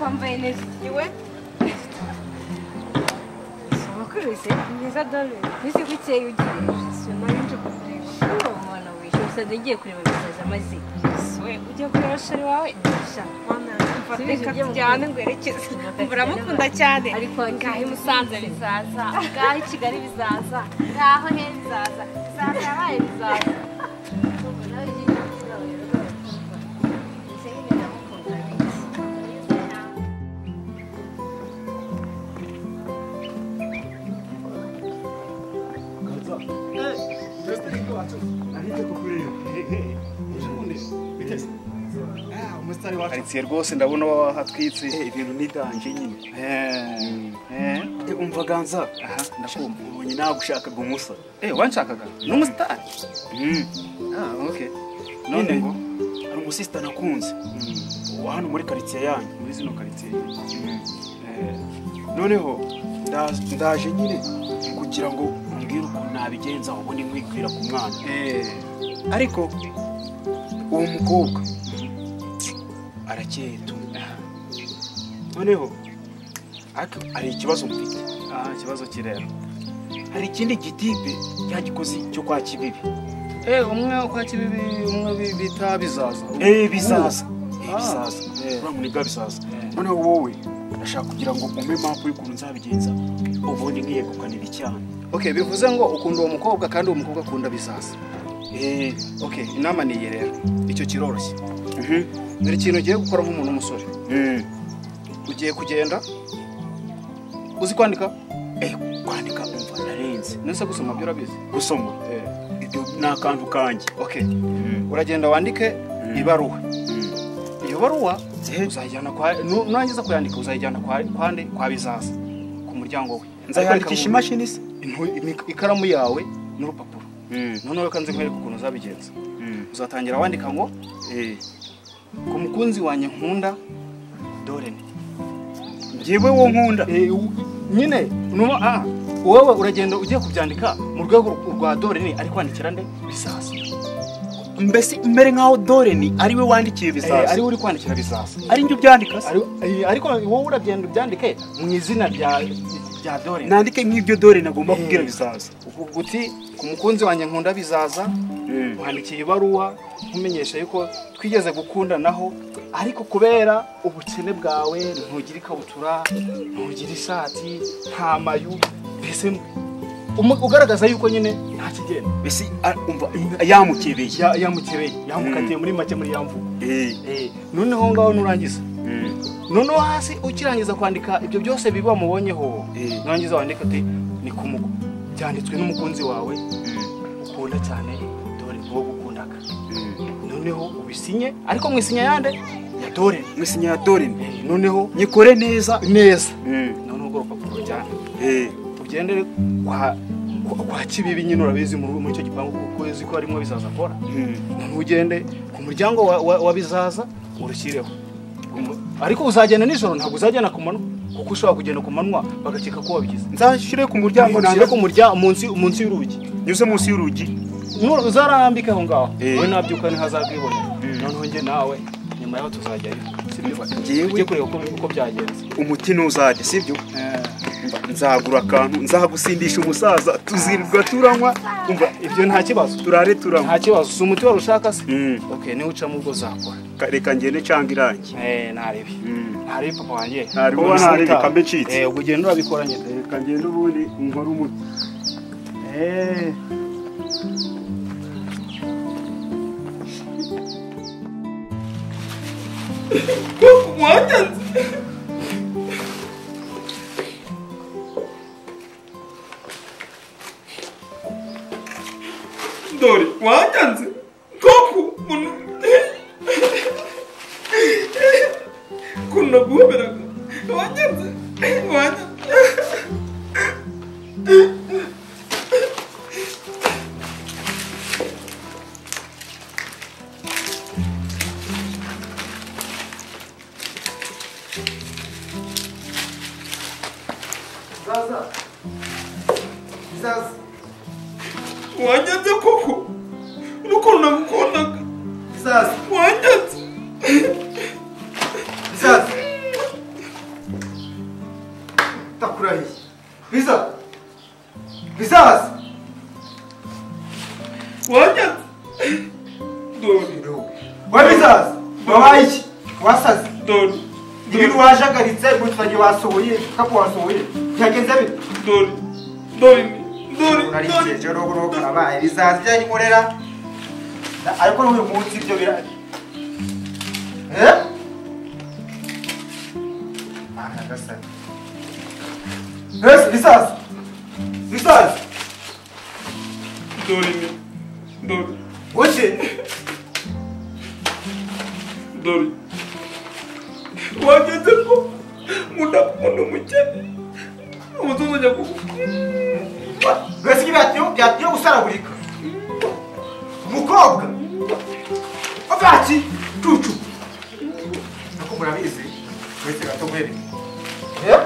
Kwambaye neza iwe. Sobakurese neza dore. Nise gukeye ugiye. Sima yinje kukureba. Umwana wishe usade ngiye kureba bizaza maze. We ujye kureba shari wawe. Sha mwana mfateka tujyane ngwerekeze. Muramukunda cyane. Ariko ngahe Musanze bizaza. Ngahe Kigali bizaza. Ngaho he bizaza. Bizaza yabaye bizaza. Karitsiye rwose ndabona wahatwitse ibintu nidanje nyine. Umva Ganza, aha ndakumva. Ubonye nagushakaga umusa. Wanshakaga? N'umustar? Okay. None ngo hari umusista nakunze. Wa hano muri karitsiye yanyu, muri zino karitsiye. Noneho ndaje nyine kugira ngo umbwire ukuntu nabigenza ubundi nkwibwira ku mwana. Ariko uwo mukobwa arakeye tu. Noneho ari ikibazo mfite. Ikibazo kirero. Hari ikindi gitipe cyagikoze cyo kwa Kibibi. Umwe kwa Kibibi umwe bita Bizaza. Bizaza. Bizaza. Uramuniga Bizaza. Noneho wowe ndashaka kugira ngo umpe map y'ukuntu nzabigenza ubundi nkiyegukanira icyana. Okay, bivuze ngo ukunda uwo mukobwa kandi uwo mukobwa akunda Bizaza. Okay, inama ni iyi rero. Icyo kiroroshye. Dore ikintu ugiye gukora nk'umuntu w'umusore. Ugiye kugenda uzi kwandika? Kwandika umva narenze. Nese gusoma byo urabizi? Gusoma? Ibyo ni akantu kanjye. Okay. Uragenda wandike ibaruwa. Iyo baruwa uzayijyana kwa nurangiza kuyandika uzayijyana kwa kwande kwa Bizaza ku muryango we. Nzayandikisha imashini se? Ikaramu yawe n'urupapuro. Noneho reka nze nkwereke ukuntu uzabigenza. Uzatangira wandika ngo ku mukunzi wanjye nkunda Dorene. Njyewe wo nkunda nyine numa wowe uragenda ugiye kubyandika mu rwego rwa Dorene ari kwandikira nde Bizaza. Mbese imere nkaho Dorene ari we wandikiye Bizaza. Ari we uri kwandikira Bizaza. Ari njye ubyandika se? Ariko wowe uragenda ubyandike mu izina rya Dorene. Nandike nk'ibyo Dorene agomba kubwira Bizaza. Uti ku mukunzi wanjye nkunda Bizaza wandikiye ibaruwa nkumenyesha yuko twigeze gukundanaho ariko kubera ubukene bwawe ntugira ikabutura ntugira ishati nta mayu mbese ugaragaza yuko nyine nta kigenda mbese umva yamukebeye yamukebeye yamukatiye muri make muri yamvugo. Noneho ngaho nurangiza noneho hasi ukirangiza kwandika ibyo byose biba mubonyeho nurangiza wandika ati ni kumugo byanditswe n'umukunzi wawe ukunda cyane dore wowe ukundaga. Noneho ubisinye ariko mwisinya yande ya Dorene. Mwisinya ya Dorene. Noneho nyikore neza neza. Noneho ubwo rupapuro rujyana ugendere kwa Kibibi nyine urabizi muri icyo gipangu kuko uzi ko harimo Bizaza akora. Noneho ugende ku muryango wa Bizaza urushyireho. Ariko uzagenda nijoro ntabwo uzagenda ku manywa kuko ushobora kugenda ku manywa bagakeka ko wabigize. Nzashyire ku muryango nangire ku muryango munsi y'urugi. Nyuze munsi y'urugi. Uzarambika aho ngaho. We nabyuka ntihazabwibone. Noneho nge nawe nyuma yaho tuzajyayo. Sibyo? Ujye kureba uko byagenze. Umuti ntuzajya sibyo? Nzagura akantu nzagusindisha umusaza tuzirirwa turanywa. Umva ibyo nta kibazo. Turare turanywa. Nta kibazo. Si umuti wari ushaka se? Okay, niwe ucamo ubwo uzakora. Reka ngende canga irangi. Ntarebe. Ntarebe papa wanjye. Ntarebe ntarebe kambe ncitse. Ubwo ugenda urabikora nyine. Reka ngende ubundi nkore umuti. Watanze. Dore watanze. Koko kuno guhoberaga. Watanze. Watanze. Zaza. Zaza. Wanyanze koko. Nuko nagukundaga. Zaza. Wanyanze. Zaza. Wabaye iki? Wasaze. Dore. Ibintu wajagaritse gutsage wasohoye, kapo wasohoye. Byagenze bite? Dore. Dore. Dore. Narijeje rogo karabaye bizaza byanyinkorera. Ariko uyu munsi ibyo bira. Eh? Ah, gasa. Yes, bizaza. Bizaza. Dore. Dore. Oje. Dore. Wageze ko nkunda kubona umukene umutozo njya ku mbese byatiyo gusaragurika umukobwa abaki cucu nako murabizi wese gato mwere eh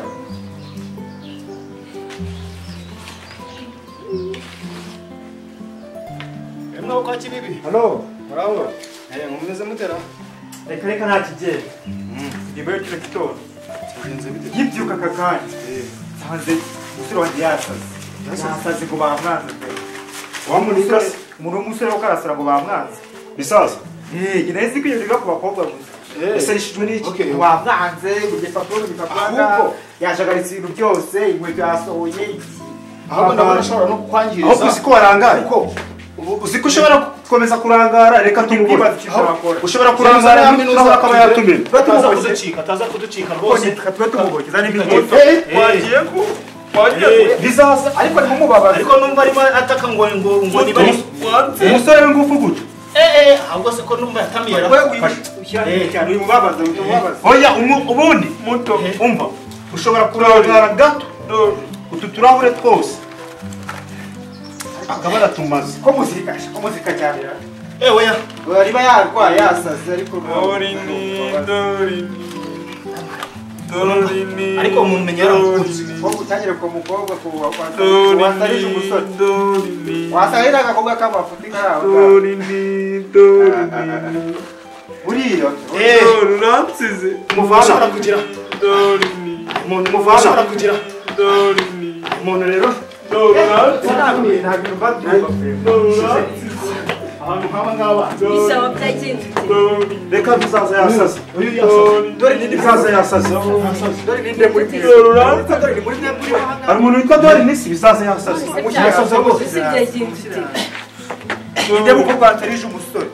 emwe kwa kibibi. Hello, murabo. Eh, mumeze mutera? Reka reka nta kigenda. Ibayo kino gitondo. Cyagenze bite? Yibyuka aka kanya. Nsanze umusore wanjye yasaze. Yasaze ngo bamwanze pe. Wamunisira umuntu w'umusore wo karasara ngo bamwanze. Bisaza? Eh, njye nahise kwiyumvira ku bakobwa gusa. Ese rishijwe n'iki? Okay. Wamwanze ngo igipapuro ahubwo yajagaritse ibintu byose, inkweto yasohoye. Ahubwo ndabona ashobora no kukwangiriza. Ahubwo uzi ko warangaye. Uzi ko ushobora gukomeza kurangara reka tumubone. Ushobora kurangara naho akaba yatumira. Ataza kuducika rwose. Twe tumuboke zane ibimenyetso. Wagiye ku wagiye bizaza ariko ni mumubabaza. Ariko numva arimo ataka ngo ngo ngo ni bari umusore w'ingufu gutyo. Eh ahubwo se ko numva yatamira. Cyane uyu mubabaza uyu mubabaza. Oya ubundi muto umva ushobora kurangara gato utu turahure twose. Akabara tumaze. Ko muzika cyane. Eh oya. Riba yarwaye yasaze ariko Dorini Dorini. Ariko umuntu menya yaramukunze. Ko gutangira ko mukobwa ko wasarije umusore. Dorini. Wasarira agakobwa k'amafuti karaho. Dorini Dorini. Uriyo. Eh uransize. Muvana kugira. Dorini. Umuntu muvana kugira. Dorini. Umuntu rero reka bizaza yasaze. Dore ninde bizaza yasaze. Dore ninde muri hari umuntu witwa Dore nisi bizaza yasaze. Yasaze rwose. Ninde mukobwa watarije umusore?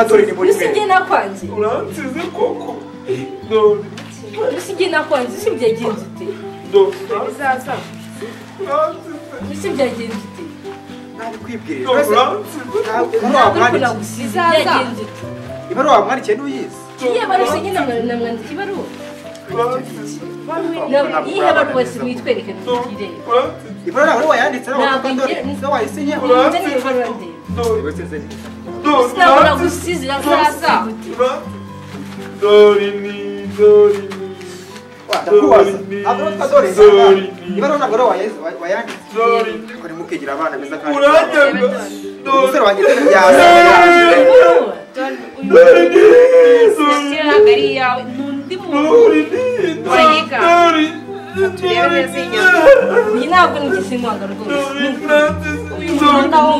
Dore ni muri Usibye nakwanze. Uransize koko. Dore. Usibye nakwanze usibye yagenze ute? Dore. Bizaza. Ese byagenze ute? Nabikwibwirira. Byagenze ute? Ibaruwa wamwandikiye ntuyizi? Iye baruwa nyine namwandikiye ibaruwa. Iye baruwa si mwitwereke ntugire. Ibaruwa ntabwo wayanditse nawe wayisinye. Ntabwo nagusize irazaza. Dorini Dorini. Ndakubaza. Ibaruwa ntabwo wayanditse. Ariko ntimukigira abana beza kandi. Umusore wanjye yasaze. Iyi ntabwo nigeze nkwanga rwose. Uyu muhanda wo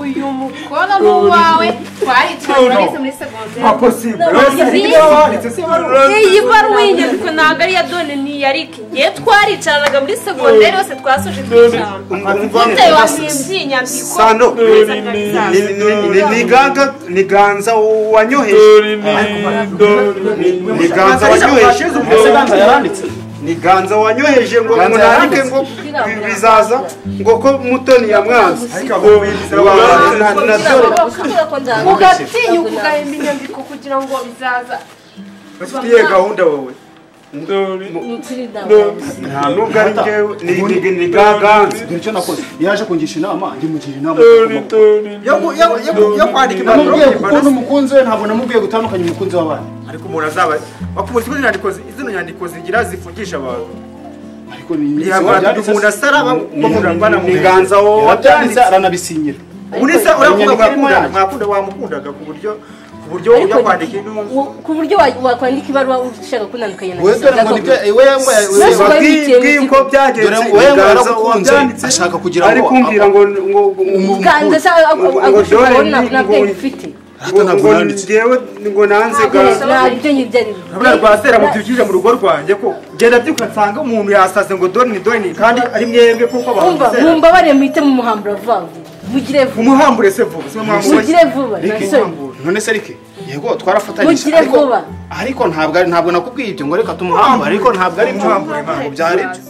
uyu mukono ni uwawe twaricaye muri segonderi. Iyi baruwa y'inyandiko ntabwo ari iya Dore ni iya Rick. Ngewe twaricaranaga muri segonderi yose twasoje twicarana. Gute wahimbye iyi nyandiko? Sano ni Ganza wanyoheje. Ni Ganza wanyoheje. Ganza yaranditse. Ni Ganza wanyoheje ngo munandike ngo bizaza ngo ko Mutoni yamwanze. Ugatinyuka ugahimba inyandiko kugira ngo bizaza. Ufitiye gahunda wowe. Nta nubwo ari njyewe ni Ganza. Dore icyo nakoze. Yaje kungisha inama ndimugira inama. Yo kwandika impapuro kuko n'umukunzi we ntabwo namubwiye gutandukanya umukunzi w'abandi. Ariko umuntu azaba bakubuza izo nyandiko izo nyandiko zigira zifungisha abantu. Ariko ni umuntu asara bamurangana ni Ganza wabyanditse aranabisinyira. Unisa uravuga mwakunda wamukundaga ku buryo Ku buryo ujya kwandika intuzi ku buryo wakwandika ibaruwa ushaka kunandukanya na we dore ngo nibyo we Bw'iyi uko byagenze we ngo yaragukunze ashaka kugira ngo ari kumbwira ngo Ganza se agushuka nta bwenge ufite. Ngo njyewe ngo nanze ganza ntabyo ngibyo ari byo. Rwasera mubyukije mu rugo rwanjye ko genda byuka nsanga umuntu yasaze ngo dore ni dore ni kandi ari mwebwe kuko abantu mumbabare muhite mu muhambura vuba mugire vuba umuhambure se vuba mugire vuba none se Ricky yego twarafatanyije ariko ntabwo nakubwiye ibyo ngo reka tumuhambure ariko ntabwo ari byo byari byo.